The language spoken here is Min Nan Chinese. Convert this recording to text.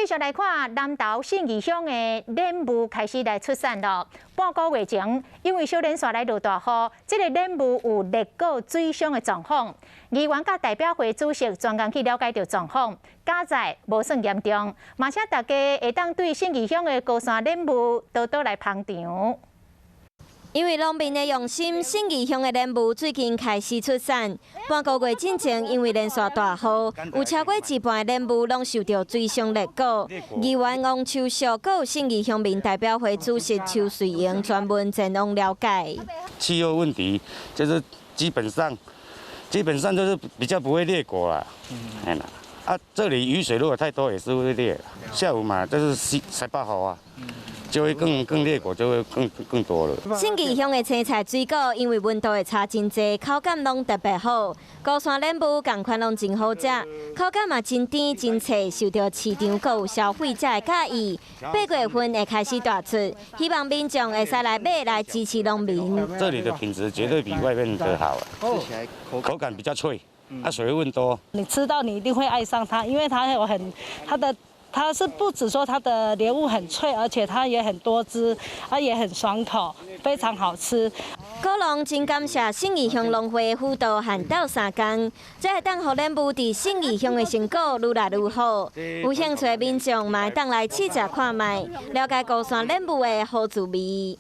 繼續來看南投信義鄉的蓮霧開始來出產咯。半個月前，因為小連續來落大雨，這个蓮霧有裂果水傷的狀況。議員佮代表會主席專工去了解著狀況，佳哉無算嚴重，嘛請大家會當對信義鄉的高山蓮霧多多來捧場。因為農民的用心，信義鄉的蓮霧最近開始出產。半個月進前，因為連續大雨，有超過一半的蓮霧攏受著水傷裂果。議員王秋淑閣信義鄉民代表會主席邱瑞英專門前往了解。氣候問題就是基本上就是比較不會裂果啦。嗯。啊，這裡雨水如果太多也是會裂。下午嘛，就是十八號啊。就會更裂果，就會更多了。信義鄉的青菜水果，因為溫度會差真濟，口感攏特別好。高山蓮霧仝款攏真好食，口感嘛真甜真脆，受著市場閣有消費者的佮意。8月份會開始大出，希望民眾會使來買來支持農民。這裡的品質絕對比外面的好，口感比較脆，啊水分多。你吃到你一定會愛上它，因為它有很它的。它是不止說它的蓮霧很脆，而且它也很多汁，啊也很爽口，非常好吃。果農真感謝信義鄉農會輔導和鬥相共，這會當予蓮霧佇信義鄉的成果愈來愈好。有興趣的民眾嘛會當來試食看覓，了解高山蓮霧的好滋味。